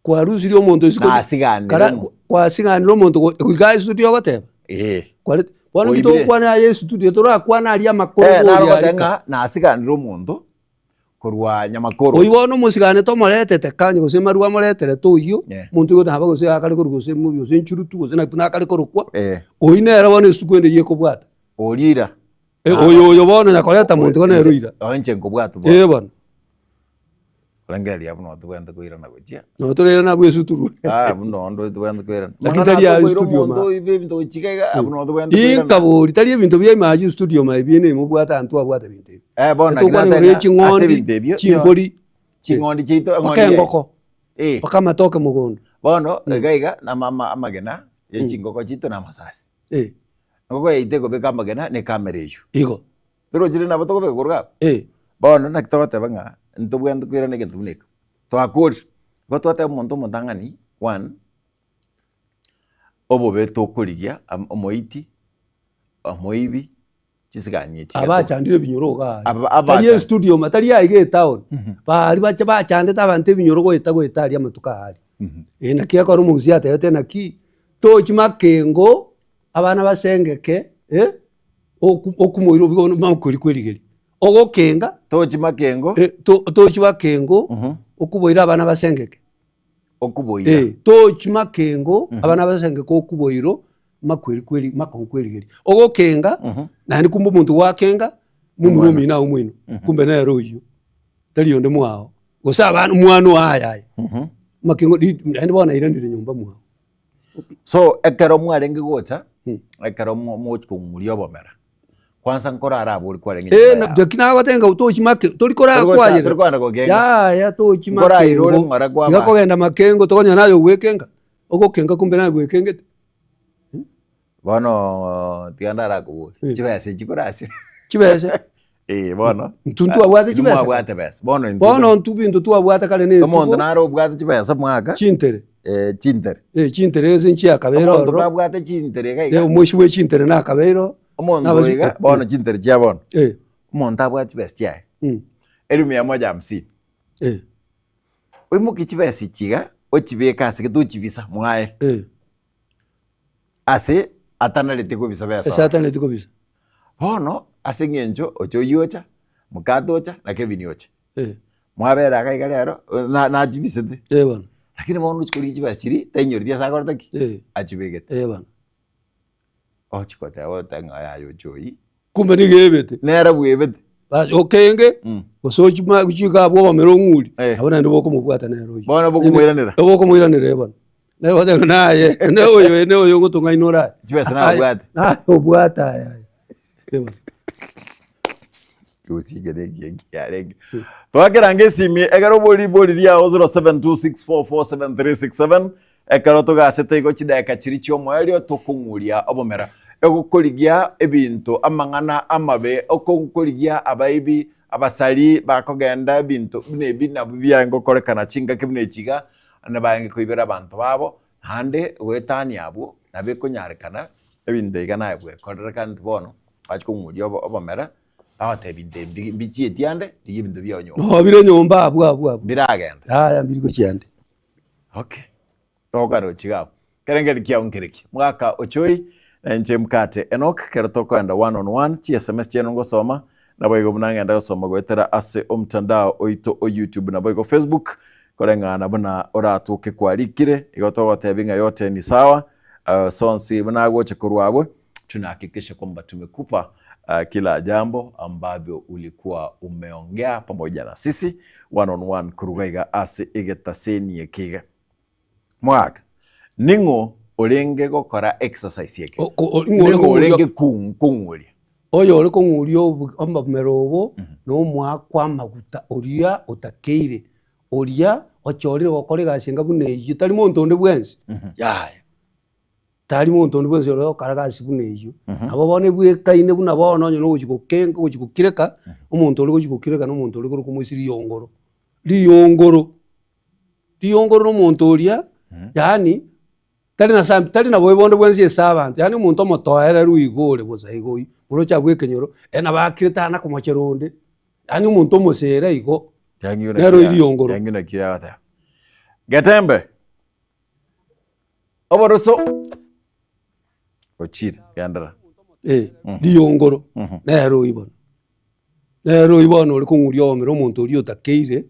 Kwarusirie omonto isiko Nasiganire kara omo- kwasiganire omonto go- goika ase studio ogoteba. Eh. Kware bono inki Oibire. togokwana aye estudio torakwane aria amakoro Eh, boria naro goteba arika. ng'a nasiganire omonto korwa nyamakoro. Oyio bono omosigane tomoretete kanya gose marwa amoreterete oyio, Yeah. omonto oyo naba gose akare korwa gose mobi gose nchurutu gose naki buna akare korokwa, Eh. oyio nere bono esuku ende eyio ekobwata. Oria ira. Eh, oyo oyo bono nyakoreta monto igo nere oira. Oyo inche nkobwata bono. Eh bono. Rengereria buna otobwenerete koirana gochia. Nabo torairane abwo esuturu. Ah, buna onde otobwenerete koirana. Lakini Mang'ana tari ase aye okoira studio omonto ma. oibe ebinto gochia iga iga, abwo nabo tobwenerete koirana. Inkabori, tari ebinto bia ime aywo studio ma ebi ene mobwate abanto babwate ebinto ebi. Eh, bono naki Tokwana igoro nateba ya ng'a ase ching'ondi, ebinto ebio, chimbori, ching'ondi chiaito, eng'ondi mpaka yaye. engoko, Eh. mpaka amatoke mogondo. Bono, iga iga, nama ama amagena ya chingoko chiaito na amasasi. Eh, Engoko yaito ekobeka amagena na ekamera eywo. igo. Torochire nabo tokobeka korwa abwo? Eh. Bono naki togoteba ng'a ntobwenerete koirana egento buna ekio. Twakorire, igo twateba omonto omotang'ani, one, obobe tokorigia am- omoiti. Omoibi, chisigani echi. Abachandire ebinyoro iga aria. Aba- abacha- Tari estudio ma, tari aiga etown. Baria bacha bachandete abanto ebinyoro goeta goeta aria amatuko aya aria. Eh naki ekero omogusii atebete naki, tochi makengo abana basengeke eh, oku okumoira obuya bono makweri kwerigeria. Ogokenga, Tochi makengo. eh, to tochi makengo, okuboira abana basengeke. Okuboira. Eh, tochi makengo, abana basengeke okuboiro, makweri kweri makong'u kwerigeria. Ogokenga, naende kumbe omonto gwakenga, momura omino aye omoino, kumbe nere oyio, tari onde mwao, gose abana omwana oye aye aye. Makengo ri naende bono airanire nyomba mwao. So ekero mwarenge gocha, ekero mo- mogochi kong'uria obomera, kwanza nkorara abwo oria kwarenge Eh, nyomba na- yao. naki nagoteba ng'a tochi make tori Tori gocha- korakwayerera. tori kogenda gokenga. Yaya tochi Nkoraira ore makengo. ng'ora kwaba. Tiga kogenda makengo tokonyora naye ogwekenga, ogokenga kumbe naye bwekengete. Bono tiga ndarakoborie, Eh. chibesa echi korasire? Chibesa? Eh, bono. Intwe ntwabwate Inwe chibesa kare. mwabwate besa. Bono intwe Bono intwe binto twabwate kare na omonto etugo, nare obwate chibesa mwaka, chintere. eh, chintere. Eh, chintere ase nchiakabeire Omonto ororo. nabwate chintere iga Eh, iga. omoisia bwe chintere nakabeire oo. Omonto Nabasi- iga, bono chintere chia bono. Eh, Omonto abwate chibesa chiaye, mm, elifu mia moja hamsini. eh, Oimokie chibesa echi iga, ochibeke ase gete ochibisa mwaye. eh. Ase atanareti kobisa besa Ase ororo. atanareti kobisa. Bono ase eng'encho ocha oyio ocha, mokate ocha, na Kevin ocha. Eh. Mwabera iga iga rero, na nachibisete. Eh bono. Lakini bono ochia korigia chibesa chiria, tainyoreti ase akorete ki? Eh. Achibegete. Eh bono. Ochia koteba otebe ng'a yaya ocha oyio. Kumbe nigo ebete. Nere bwebete. Bas okenge, gose ochie ma ochie iga abwo obomera ong'uri, Eh. nabo naende bokomobwata nere oyio. Bono bokomoiranera. Nabo bokomoiranera eh bono. Nere goteba ng'a naye, ne oyo ne oyo ngotong'aina ore aye. Chibesa nabwate. Naye obwate aye aye. Eh bono. Gose ekero eki ekiarenge. Twakeranga esimi ekero obori bori riao 0726447367 Ekero togasete igo chidakika chiria chi'omoerio tokong'uria obomera, egokorigia ebinto amang'ana amabe, okong'korigia abaibi, abasari bakogenda ebinto buna ebi nabio biaye gokorekana chingaki buna echi iga, naende barenge koibera abanto babo, naende goetania abwo nabo ekonyarekana ebinto iga naye bwekorerekaneti bono, bachia kong'uria obomera, bagoteba ebinto ebi mbichieti ande, rigia ebinto biao nyomba. Nobire nyomba abwo abwo abwo. Mbiragenda. Yaya mbiri gochia ande. Okay. Tokarochi iga abwo. Kerengeri kiao nkereki. Mogaka Ochoi na inche Mkate Enock kero tokoenda one on one chi sms chiaino ngosoma naboigo buna ngenda gosoma goetera ase omtandao oito o YouTube naboigo Facebook koreng'ana buna oratoke kwarikire igo togotebi ng'a yote ni sawa uh, sonsi buna agocha korwa abwo tunahakikisha kwamba tumekupa uh, kila jambo ambavyo ulikuwa umeongea pamoja na sisi one on one koruga iga ase egetaseni eke iga. Mwaka, ning'o orenge gokora exercise eke? O- o- o- ing'o ore Ning'o orenge kong'uria- kung- kong'uria? Oyo ore kong'uria obu- omomero obo, na omoakwa amaguta oria otakeire, oria ochorire gokora egasi enga buna eyio, tari monto onde bwensi, yaya. Tari monto onde bwensi ore gokora gasi buna eyio. Nabo bono ebwekaine buna bono onye nogochi gokenga ogochi gokireka, omonto ore gochi gokireka na omonto ore korokwa moisia riyongoro. Riyongoro, riyongoro na omonto oria, yaani tari na sam tari na bobe bonde bwensi ase abanto, yaani omonto omotoereru igo ore bosa igo oywo, oroche abwo ekenyoro, ere nabo akirete tana komochera onde, yaani omonto omosere igo, nere oyio riyongoro. Tiang'u naki agoteba. Getembe. Oboroso ochire, genderera. Eh, riyongoro nere oyio bono. Nere oyio bono ore kong'uria obomera omonto oria otakeire,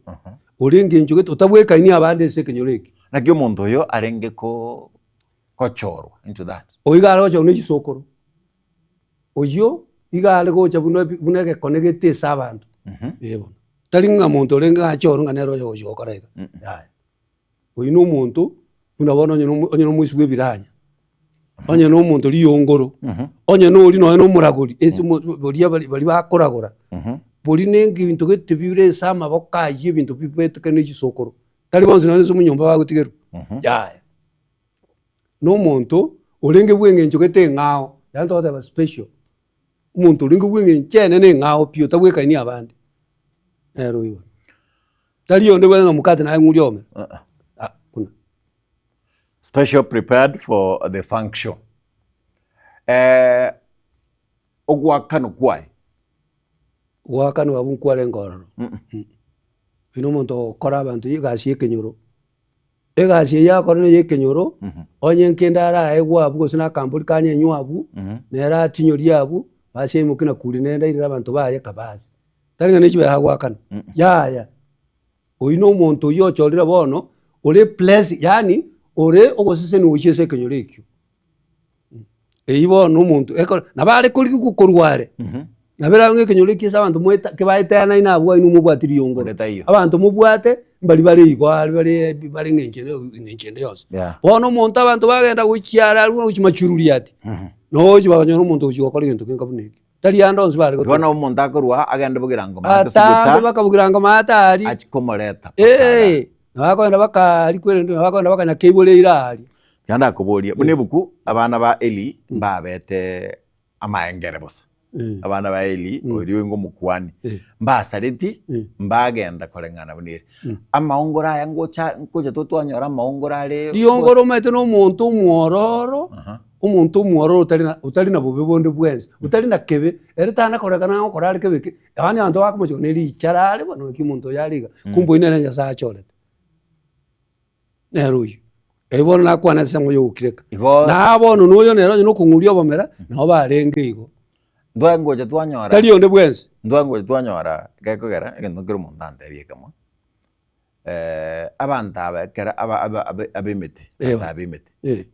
ore engencho gete otabwekaini abande ase ekenyoro eke. Naki omonto oyo arenge ko kochorwa into that. Oyio iga are gochorwa ne chisokoro, oyio iga are gocha buna ebi buna egekone gete ase abanto, eh bono. Tari ng'a monto orenge achorwe ng'a nere oyogochia gokora iga, yaya. Oyio nomonto buna bono onye nomo onye nomoisia bw'ebiranya, onye nomonto riyongoro, onye noria nonye nomoragori ase omo boria baria baria bakoragora, boria na egento gete bire ase amaboko aywo ebinto bibeteke na chisokoro, tari bonsi nonye ase omonyomba bagotigerwa, yaya. Na omonto orenge bw'eng'encho gete eng'ao, yaani togoteba special, omonto orenge bw'eng'encho enene eng'ao pi otabwekaini abande, nere oyio bono. Tari onde bwensi ng'a mokate naye ng'uria ome. Ah, buna. Special prepared for the function. Eh, Ogoakanwa kwaye. Goakanwa abwo nkwarenge ororo. Oyio na omonto ogokora abanto egasi ya ekenyoro. Egasi eyio akore neye ekenyoro, onye nkende araegwe abwo gose na akambori kanyenywe abwo, nere atinyorie abwo, basi aimoke na kuri nende airere abanto baye kabasi. Tari ng'a ne chibesa agoakana, yaya. Oyio na omonto oyio ochorire bono, ore blessed yaani ore ogoseseniwa gochia ase ekenyoro ekio. Eyio bono omonto ekero nabo are korigigwa korwa are, nabo erabe ng'a ekenyoro ekio ase abanto moeta kebaeteanaine abwo aye nomobwati riongoro. Onde taiyo. Abanto mobwate, mbari bare igo are bare bare eng'encho ende eng'encho ende yonsi. Yeah. Bono omonto abanto bagenda gochia are arwe gochia machururiati, nochi bakanyora omonto ogochia gokora egento kenga buna ekio. Tari ande onsi bare Igo gotoka. nabo omonto akorwa agende bogirango maate Atambe suguta, baka bogirango maate aria. achie komoreta mpaka igaa. Ee, nabo akogenda baka aria kwerende nabo akogenda baka nyakeibora eira aria. Tiga ndakoborie, buna ebuku abana ba Eli mbabete amaengere bosa, abana ba Eli oria oinge omokuani, mbasareti mbagenda koreng'ana buna ere. Amaongoro aya ngocha ngocha totwanyora amaongoro are Riongoro omanyete na omonto omwororo, omonto omwororo otari na otari na bobe bonde bwensi, otari na kebe, ere tana korekana ng'a okora are kebe eke, yaani abanto bakomochika ne richara are bono naki omonto oyo are iga, kumbe oyio nere Nyasaye achorete. Nere oyio. Erio bono nakwana ase ensemo y'ogokireka. Igo Na bono noyo nere onye nokong'uria obomera, nabo barenge igo. Ntwae ngocha twanyora Tari onde bwensi. Ntwae ngocha twanyora gekogera egento nkere omonto antebie ekemo, abanto aba ekero aba aba abe ab'emete, Eeh. abanto ab'emete, Eh.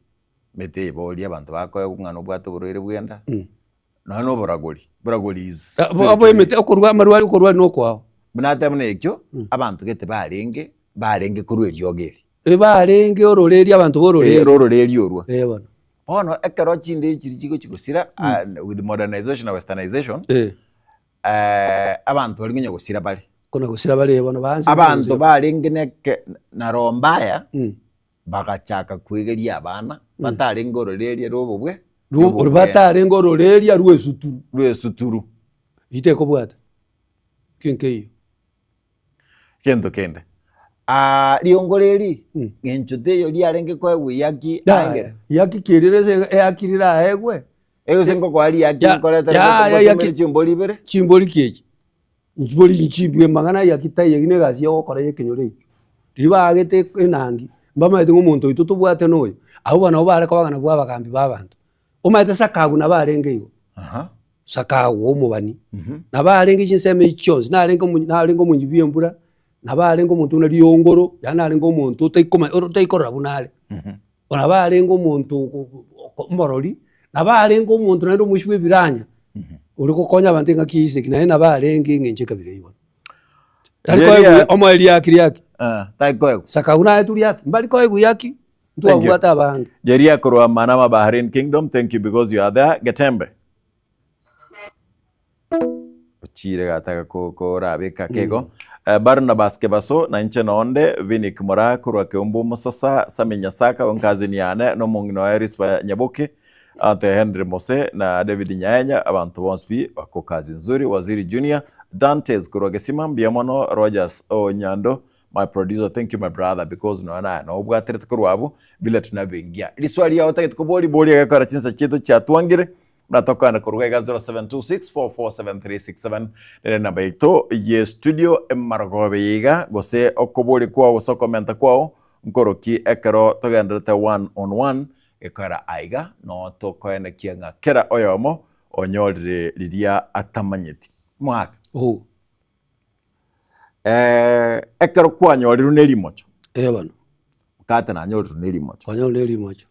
emete eye boria abanto bakoegwa ng'a nobwate oborwaire bw'enda, nonya na oboragori, oboragori is Abo emete okorwa amarwari okorwari na okwao. Buna ateba buna ekio, abanto gete barenge, barenge korwa eriogo eri. Ebarenge ororeria abanto b'ororeria. Eh, rororeria orwo. Eh, bono. Bono ekero chinde chiri chigochi gosira ah, with modernization na westernization, Eh. abanto baria konya gosira bare. Kona gosira bare eh, bono baanse Abanto barenge neke na roho mbaya, Mm. bagachaka kwegeria abana, batarenge ororeria rw'obobwe, Rwo- rw'obobwe. batarenge ororeria rw'esuturu. Rw'esuturu. Itekobwata. Ki nkeiyo. Gento kende, aa riongoro eri, ng'encho teiyo riarenge koegwa eyaki aengere. Yaki ki erire ase eyaki riraegwe. Egose ngokoa riaki Ya- nkoretera ya- ya- ngotomere yaki- chimbori ibere. Chimbori ki echi? Chimbori nchimbue mang'ana yaki taiyo eki negasi yogokora ya ekenyoro ekio. Riria baagete enangi, mbamaete ng'a omonto oito tobwate noyo, abwo bono nabo bare koba ng'a nabwo abagambi ba abanto. Omanyete Sakabu nabo arenge igo. Sakabu omobani, nabo arenge chinsemo echi chionsi, narenge omo narenge omonyi bwa embura, nabo arenge omonto buna riongoro, yaani narenge omonto otaikoma otaikorora buna are. Nabo arenge omonto omorori, nabo arenge omonto naende omoisia bwa ebiranya, ore gokonya abanto engaki ya isegi, naende nabo arenge eng'encho ekabira eywo bono. Tari koegwa omoe riaki riaki, Tari koegwa. Sakabu naetwe riaki, mbari koegwa riaki. Thank you. Ntwabwate abange. Jeria korwa Manama Bahrain Kingdom, thank you because you are there. Getembe. Ochire gataka ko- korabeka kego. Eh, Barnabas Kebaso na inche nonde Vinick Moraa korwa Keumbu Musasa Sami Nyasaka onkazini yane nomong'ina oye Rispa Nyaboke Ante Henry Mose na David Nyaenya abanto bonsi pi bako kazi nzuri Waziri Junior Dantes korwa Gesima mbuya mono Rogers Onyando My producer thank you my brother because nonya naye nobwaterete korwa abwo vile tunavyoingia riswali riao otagete koboria boria egekora chinsa chiaito chiatwangire buna tokoenda koruga iga 0726447367 nere namba yaito ye studio emarogobe eye iga gose okoboria kwao gose okomenta kwao nkoroki ekero togenderete one on one gekora aiga no tokoenekia ng'a kera oyomo onyorire riria atamanyeti mwaka Oh. Ekero kwanyorirwe ne rimocho. Ee bono. Mokate nanyorirwe ne rimocho. Kwanyorirwe ne rimocho.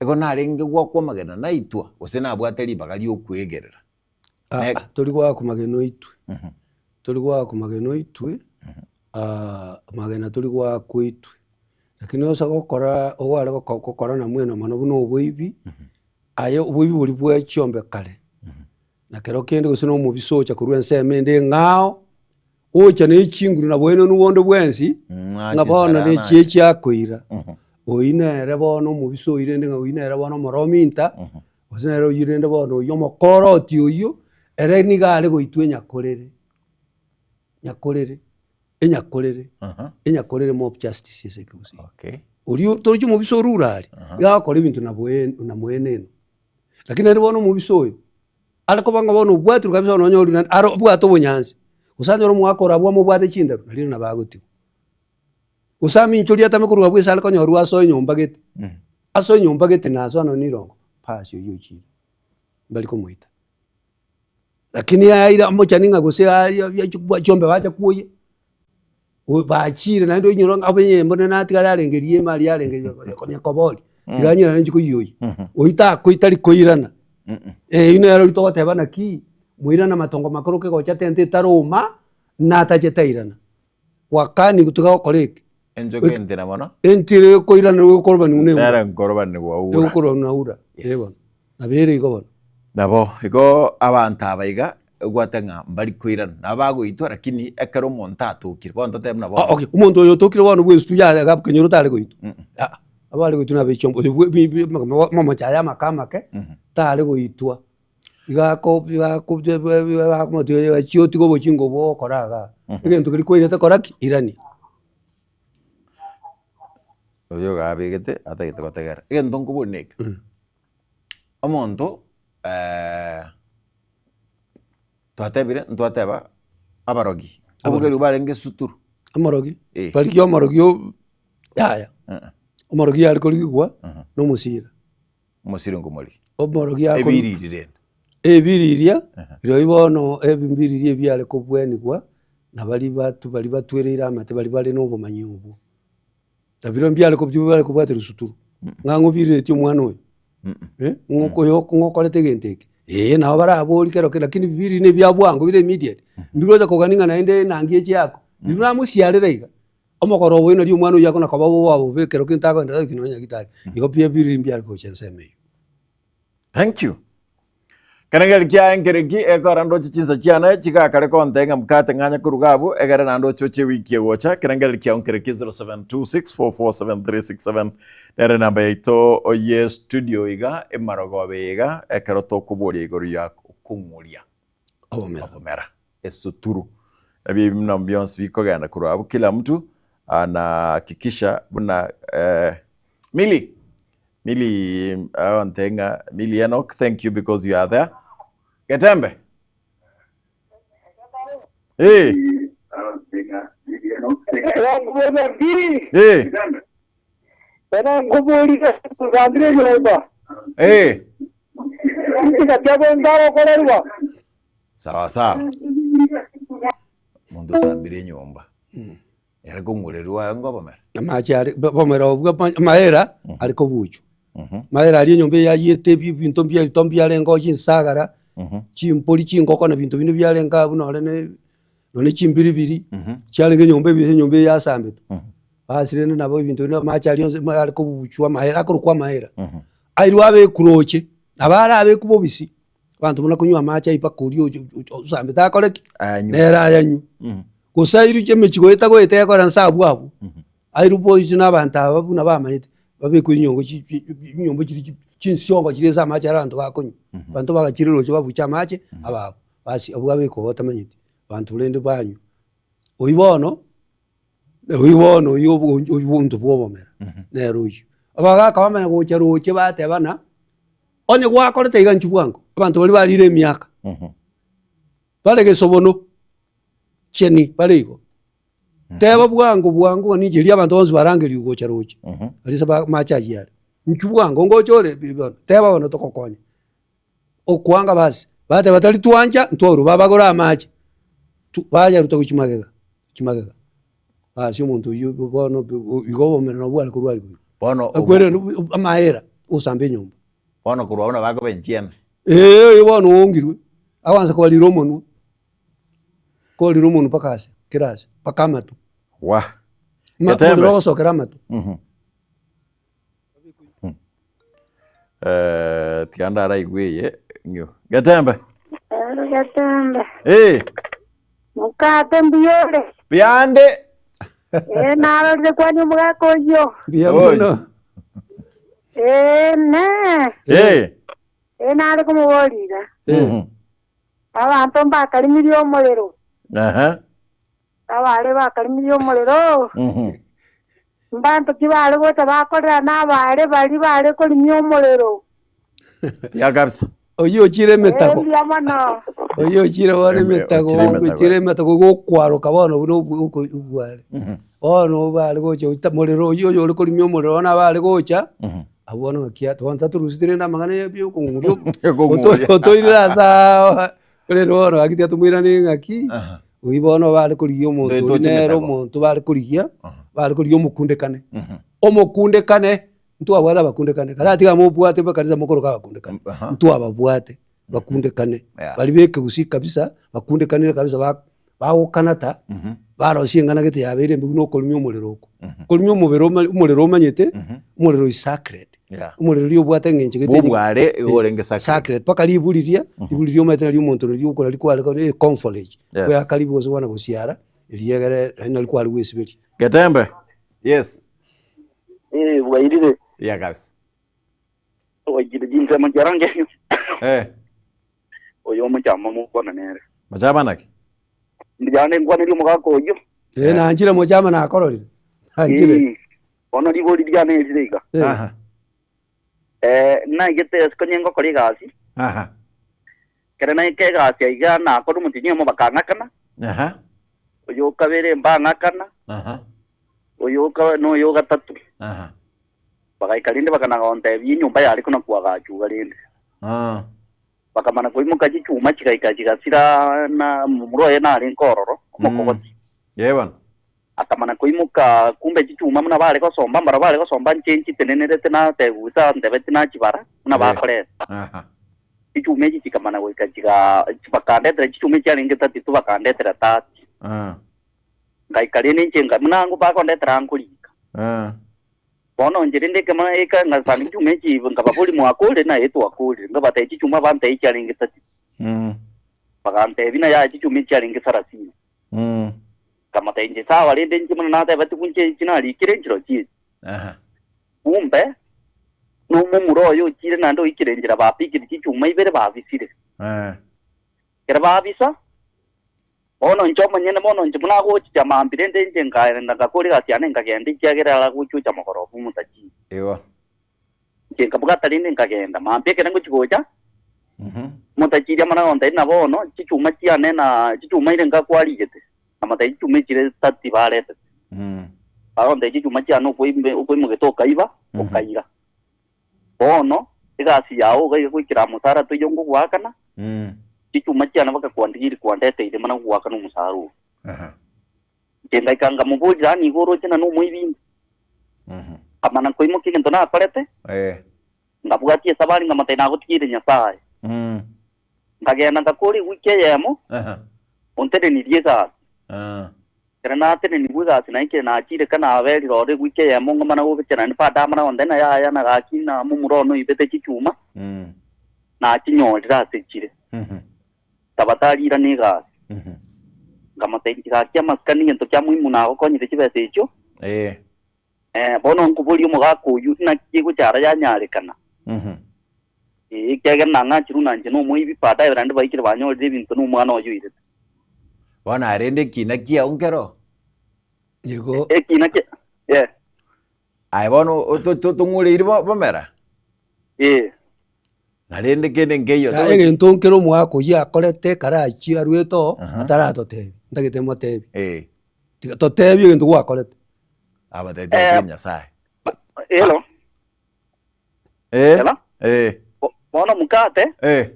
Igo narenge goakwa amagena naitwa, gose nabwate ribaga ri'okwegerera. Aa, tori goakwa magena oitwe, tori goakwa magena oitwe, magena tori goakwa oitwe. Lakini ose gokora oware gokora namweno mono buna oboibi, aye oboibi boria bwa chiombe kare. Na kero kende gose nomobisa ocha korwa ensemo ende eng'ao, ocha ne chinguru na boenenu bonde bwensi, ng'a bono ne chie chiakoira. Oyio nere bono omobisa oyio rende ng'a oyio nere bono omorominta, gose nere oyio rende bono oyio omokoroti oyio, ere nigo are goitwa enyakorere, nyakorere, enyakorere, enyakorere mob justice ase ekegusii. Okay. Oria torochi omobisa orure aria, nigo agokora ebinto na boen na moeneno. Lakini naende bono omobisa oyo, are koba ng'a bono obwatirwe kabisa bono onyorwe naende are obwate obonyansi, gose anyore omwaka ore abwo amobwate chindaru, nario nabo agotigwa. Gose aminchorie atame korwa abwo ase are konyorwa asoe nyomba gete, asoe nyomba gete na asoa nonye na irongo, basi oyio ochire, mbari komoita. Lakini aire omochani ng'a gose chiombe bacha kwoyia, bachire naende oinyore ng'a abe mbone natiga yarenge riema aria yarenge konya koboria, tiga anyirane inche koyioyia. Oyio takoi tari koirana, eyio nero togoteba naki, moirane amatongo makoro kegocha tente etaroma, natachete airana. Gwakani tiga gokora eke. Enchoka entira mono. Entira ekoirana egokorobani buna eura. Nere nkorobanigwa ura. Egokorobani buna ura. Yes. Eh bono. Nabo ere igo bono. Nabo igo abanto aba iga egwate ng'a mbari koirana, nabo bagoitwa lakini ekero omonto atokire, bono totebe buna bono. Ah okay, omonto oyo otokire bono bwensi yaya iga kenyoro tare goitwa, aa, abare goitwa nabe chiombe, oyo bwe bi bi momocha aye amake amake, tare goitwa. Iga ako iga ako achie otige obochingo obwo ogokora igaa, egento keria kwairete kora ki? Irania. Oyo iga abegete atagete gotegerera. Egento nkobori neke, omonto twatebire ntwateba abarogi, obogerio barenge esuturu. Omorogi, Eh. barigia omorogi o yaya, omorogi yare korigigwa na omosira. Omosira nkomorigia. Omorogi akori Ebiriri rende. Ebiriria, rirorio bono ebiriria ebiare kobwenigwa na baria batu baria batwereire amate baria bare na obomanyi obwo. Na biria mbiare ko biare kobwata rusuturu, ng'a ng'o obiriretie omwana oyo, ng'o oyo ng'o okorete egento eke, eh nabo baraborie kero kende lakini biriria na ebia bwango bire immediate, mbigocha kogania ng'a naende enangi eche akwe, riria namosiarera iga, omogoroba oyio nario omwana oyio akona koba bobe bobe ekero kende takoenda goika nonya nyagetari, igo pi ebiriria mbiare gocha ensemo eyio. Thank you. Kere ngeri kiaye nkereki ekora ndoche chinsa chiane chigakare kontebia ng'a mkate ng'anye koruga abwo egere naende oche oche ewiki egocha. Kere ngeri kiao nkereki 0726447367 nere enamba yaito ye studio iga emarogoba iga ekero tokoboria igoro ya okong'uria Obomera. obomera esuturu. Nabio ebi buna bionsi bikogenda korwa abwo kila mtu anahakikisha buna eh, Milly Milly agontebia ng'a Milly Enock thank you because you are there. Getembe. Eh. Eh. Eh. Sawa sawa. Omonto osambire enyomba. Ere kong'urerwa aye ngobomera. Amache are bomera obwo amaera are kobuchwa. Amaera aria enyomba eye yayiete ebi ebinto mbiarito mbiarenge oo chinsagara, chimbori, chingoko na binto binde biarenge abwo nore ne nonye chimbiribiri, chiarenge enyomba ase enyomba eye yasambetwe. Basi rende nabo ebinto binde amache aria onsi are kobuchwa amaera akorokwa amaera, airwe abekwe roche, nabo arabekwe bobisi, abanto buna konywa amache aywo mpaka oria osambete akore ki? Ayanywe. Nere ayanywe. Gose airwe emechigo etagoeta ekore nse abwo abwo, airwe boiso na abanto aba buna bamanyete, babekwe chinyongo chi chi chinyomba chiria chi chinsiongo chiria ase amache aria abanto bakonywa. Abanto bagachire roche babuche amache, aba abwo, basi abwo abekwa oo batamanyeti, abanto rende banywa. Oywo bono, oywo bono oywo obonto bwa obomera, nere oywo. Abagaka bamanya gocha roche batebana, onye gwakorete iga inchuo bwango, abanto baria barire emiaka. Bare gesobono cheni bare igo. Teba bwango bwango ng'a ninche erio abanto bonsi barangerigwe gocha roche, aria ase amache ayio are. Inchuo bwango ngocha ore bono, teba bono togokonye. Okwanga basi, bateba tari twancha ntwaurwa, babagore amache, tu bayaruta gochia magega, gochia magega. Basi omonto oyio bono igo obomera nabo bware korwariwa igo. Bono obo- Ekwerende amaera, osamba enyomba. Bono korwa abwo nabo akoba enchiana. Ee, oyo bono oongirwe, agoansa kobarira omonwa, kobarira omonwa mpaka ase, kera ase, mpaka amato. Wah. Ma- Getembe. omorero ogosokera amato. Eh, tiga ndaraigwe eye ng'io. Getembe. Ero Getembe. Eh, Mokate mbuya ore. biyande. Ee, narorire kwani omogaka oyio. Mbuya Oi. mono. Ee, ne. Eh. Ee, nare komoboria iga. Eh. Mhm. Abanto mbakarimirie omorero. Aha. Abaare bakarimirie omorero. Mhm. Mbanto ki baare gocha bakorera nabaare baria baare korimia omorero? Ya kabisa. Oyio ochire Eh, emetago. mbuya mono. Oyio ochire bono Eme- emetago, ochire emetago. ochire emetago gokwaroka bono buna obwo oko obware. Bono bare gocha ota morero oyio oyore korimia omorero bono abare gocha, abwo bono ng'aki ato bono tatorusieti rende amang'ana ya bia okong'uria Okong'uria. otoirire ase aa korende bono gaki tiga tomoiranerie ng'aki, oyio bono bare korigia omonto Ntoche oyio nere emetago. omonto bare korigia, bare korigia omokundekane. Omokundekane, ntwabwate abakundekane, kare tiga mobwate ekanisa mokoroka abakundekane, ntwababwate bakundekane, baria ba ekegusii kabisa, bakundekanire kabisa ba bagokanata, barosia eng'ana gete yabeire embe buna okorimia omorero oko. Okorimia omobere oma omorero omanyete, omorero is sacred, omorero riria obwate eng'encho gete enyinge. Bobware igo orenge sacred. Sacred, mpaka ribu riria, ribu riria omanyete nario omonto nario okora rikware kore econference, goaka ribu gose bwana gosiara, riria egere naende nari kware gwesiberia. Getembe, yes. Eh, bwairire. Ya kabisa. Oikire chinsemo chiarange. Eh. Oyo omochama mokwana nere. Mochama naki? Mbuya nkwanerie omogaka oyio. Eh, nanchire mochama nakororire. Nanchire. Eh, Bono ribori riane rire iga. Eh. Aha. Eh, naigete ase konye ngokora egasi. Aha. Ekero naika egasi aiga nakora omotienyi oyomo bakang'akana. Aha. Oyo okabere mbang'akana. Aha. Oyo oka noyo ogatato. Aha. Bagaika rende bakana gontebia enyomba yare kona koagachwa iga rende. Ah. Bakamana koimoka chichuma chigaika chigasira na momura oye narenge ororo, omokogoti. Ee bono. Akamana koimoka kumbe chichuma buna bare gosomba, mbarabwo bare gosomba inche nchitenenerete natebigwa gose antebeti nachibara buna Eh. bakoreta. Aha. Chichuma echi chikamana goika chiga bakandetera chichuma echiarenge 32 bakandetera 30. Ah. Ngaika rende inche nka buna bakondetera nkorika. Ah. Bono inche rende ekemo eka ngasanga chichuma echi nkababoria mwakorire naye twakorire. Nkabatebia chichuma bantebia chiarenge 30. Mm. Bagantebia na yaya chichuma echi chiarenge sarasini. Mm. Nkamotebia inche sawa rende inche buna natebeti inche echi narikire nchirochio echi. Aha. Kumbe nomomura oyo ochire naende oikire enchera bapikire chichuma ibere babisire. Eh. Ekero babisa, bono inche omonyene bono inche buna agochicha mambia rende inche nkaenda ngakora egasi yane nkagenda ekiagera aragochicha mogoroba omotachiire. Igo. Inche nkabwata rende nkagenda mambia ekero ngochia gocha, omotachiiri amana gontebia ng'a bono chichuma chiane na chichuma ire nkakwarigete, nkamotebia chichuma echire tati baretete. Bagontebia chichuma chiane okoimbe okoimogete okaiba, okaira. Bono egasi yao iga goikera mosara toiyo ngogoakana, chichuma chiane bagakwandigiria kwandeteire mana gogoakana omosara oo. Inche ngaika nkamoboria, Yaani igo oroche ng'a nomoibi inde? Nkamana nkoimokia egento nakorete, nkabwatia esabari nkamotebia nagotigeire Nyasae. Nkagenda ngakora ewiki eyemo, ontenenirie egasi. Ekero natenenigwe egasi naikire nachire ka naberire ororo ewiki eyemo nkamana gocha naende baadaye amana gontebia ng'a yaya na gaki na momura one oibete chichuma, nachinyorire ase chire. Nkabatarira negasi. Nkamotebia inche gaki amasikani egento kia muhimu nagokonyire chibesa echio. Eh, bono nkoboria omogaka oyio naki egochara yanyarekana. Ee, ekiagera nang'achirwe ng'a inche nomoibi, baadaye naende baikire banyorire ebinto nomwana oye oirete. Bono arende ekina kiao nkero. Nigo Ekina kia eh, Aye bono tong'ureiri bomera? Ee. Na rende kende nkeiyo Na egento nkere omogaka oyio akorete ekero achia arwete oo, ataratotebia, ntagete motebie. Eh. Tiga totebie egento gwakorete. Abatebie Eh. ati Nyasaye. Hello. Eh. Hello? Eh. Bono mokate, Eh.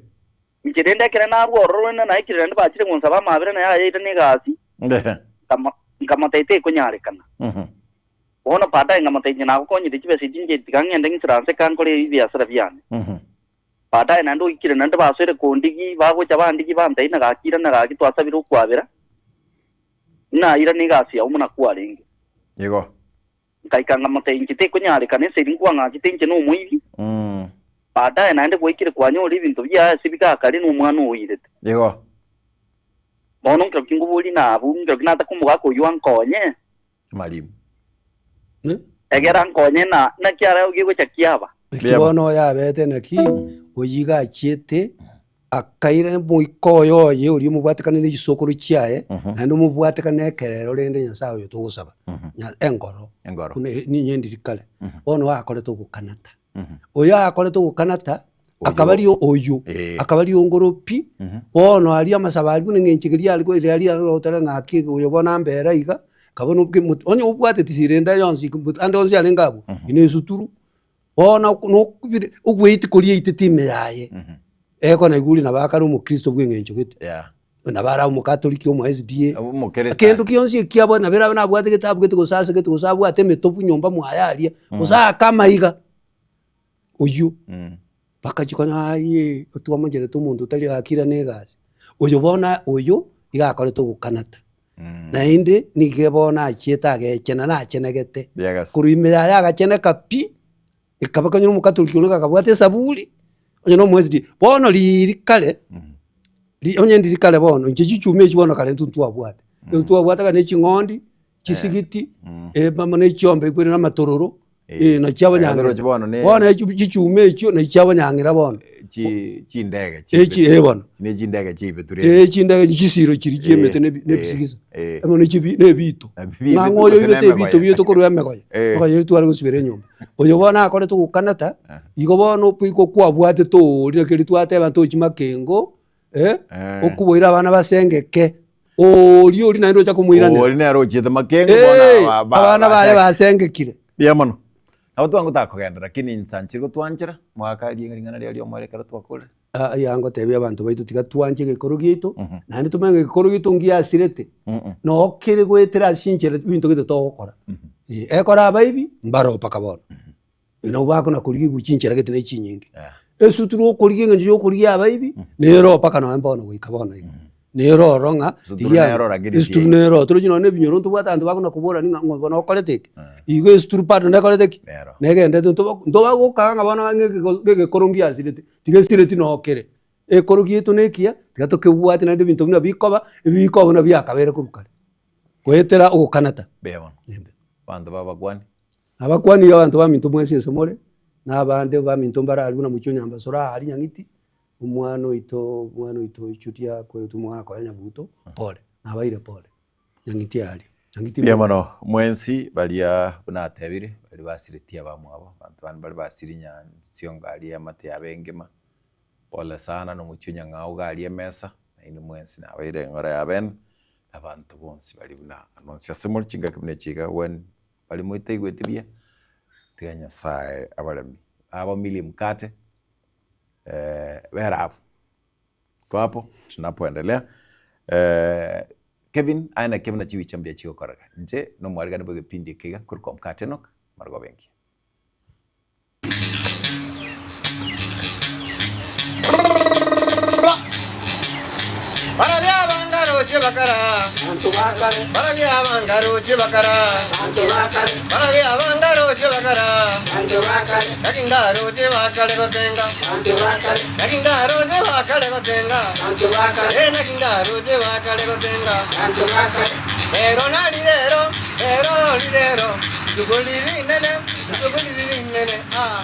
inche rende ekero narwa ororo rende naikire naende bachire gonsaba amabera naye ayaire na egasi, nkamo- nkamotebia tekonyarekana. Bono baadaye nkamotebia inche nagokonyire chibesa echi inche tiga ng'ende ng'isiranse ka nkore ebiasara biane. Baadaye naende oikire naende basoire kondigi, bagocha bandigi bantebia ng'a gaki irana gaki twasabire okwabera, nairana egasi yao buna kwarenge. Igo. Nkaika nkamotebia inche tekonyarekana esegi nkwang'achete inche nomoibi. Baadaye naende gwaikire kwanyora ebinto biaye ase bigakare nomwana oirete. Igo. Bono nkeroki nkoboria nabwo, nkeroki nataka omogaka oyio ankonye. Amarimu. Egera nkonye na naki ara gegocha kiaba. Eki bono oyo abete naki, oyio iga achiete akaira omoika oye oye oria omobwatekane ne chisokoro chiaye, naende omobwatekane na ekerero rende Nyasaye oyo togosaba, nya engoro, Engoro. buna ere ninye ndiri kare. Bono akorete ogokanata. Oyo akorete ogokanata, Akabaria oyio, Eh. akabaria ongoro pi, bono aria amasabo aria buna eng'encho eria are eria aria arotare ng'a aki oyo bono ambere iga, akaba na oke- onye obwate siri ende yonsi ande onsi arenge abwo, ime esuturu, bono nokobire ogweiti koria eitete ime yaye, ekona igure nabo akare omokristo bwa eng'encho gete. Yeah. Nabo arabe omokatoliki, omo SDA, Omokeresto. kendo gionsi ekiabo nabo erabe nabwate getabu gete gose ase gete gose abwate emetobu nyomba mwaye aria, gose aake amaiga. Oyio bakachia konya ayee otwamoncherete omonto otari akira na egasi, oyo bono oyo iga akorete ogokanata. Naende nigo bono achiete agechena nachenegete, Yes. korwa ime yaye agacheneka pi, ekaba kanyora omokatoliki oria akabwate esaburi, onye na omo SDA. Bono riiri kare, ri onye ndiri kare bono, inche chichuma echi bono kare intwe ntwabwate, ntwabwate kare na eching'ondi, chisigiti, amo na echiombe ekwere na amatororo, na chiabanyang'ira. Roche bono ne- Bono echi chichuma echio nachi chiabanyang'ira bono. Chi- chindege Echi eh bono. ne chindege chibeture Eh chindege chisiro chiria chia emete na ebi- na ebisigisa. Amo ne chibi na ebito. Na ebi- Ng'a ng'a oyo gose na oibete ebito emegoye. biaito korwa emegoye. Emegoye eria tware gosibera enyomba. Oyo bono akorete ogokanata, igo bono okoigwa kwabwatete oria naki erio twateba ntochi makengo, okoboira abana basengeke. Oria oria naende ocha komoiranera. Oria nere ochiete makengo Eh, bono aba- ba- abana baye bachake. basengekire. Mbuya mono. Nabo twango takogenda lakini insa nchire gotwanchera, mwaka ring'ana ring'ana riria ri'omoerio ekero twakorire. Ah, iga ngotebia abanto baito tiga twanche egekoro giaito, naende tomanye ng'a egekoro giaito ngiasirete, noo kere goetera ase chinchera ebinto gete togokora. Eh, ekero abaibi, mbaro mpaka bono. Nabo bakona korigia chinchera gete ne chinyinge. Esuturu okorigia eng'encho ya okorigia abaibi, nero mpaka nonye bono goika bono iga. Nero oro ng'a Esuturu rigia nero lakini esuturu si- nero torochi nonye na ebinyoro ntobwate abanto bakona koborani ng'a ng'a bono okorete eke. Igo esuturu bado nekorete ki? Nero. Negendete ntoba ntobagokaa ng'a bono ng'a egeko egekoro ngiasirete, tiga esireti noo kere. Ekoro giaito na ekiya, tiga tokebwate naende ebinto buna bikoba, ebi bikoba buna biakabeire korwa kare. Goetera ogokanata. Mbuya mono. Abanto babakwani. Nabakwanirie abanto baminto mwensi ense more, na abande baminto mbare aria buna mochie o Nyambasoro aa aria Nyang'iti, omwana oito omwana oito Julia akoretwe omogaka oye Nyabuto, pole, nabaire pole, Nyang'iti aria, Nyang'iti Mbuya mono mwensi baria buna atebire, baria basiretie abamwabo, abanto bande baria basirie nyansiongo aria eamate yabo engima, pole sana na omochie o Nyang'au iga aria emesa, nainwe mwensi nabaire eng'ora ya bene, abanto bonsi baria buna anonsi ase more chingaki buna echi iga when Baria motaigweti buya, tiga Nyasae abaremie. Aba milie mkate, bera abwo. Iko hapo tunapoendelea Kevin aye naki buna chibicha mbuya chigokoreka. Inche nomwarigani bw'egepindi eke iga korwa kwa Mkate Enock, Margo Benki. Barabia abangaroche bakara, barabia abangaroche bakara, barabia abangaroche bakara, naki ndaroche bakare gotenga, naki ndaroche bakare gotenga, eh naki ndaroche bakare gotenga, rero nari rero, rero rirero, rituko riri rinene, rituko riri rinene, ah.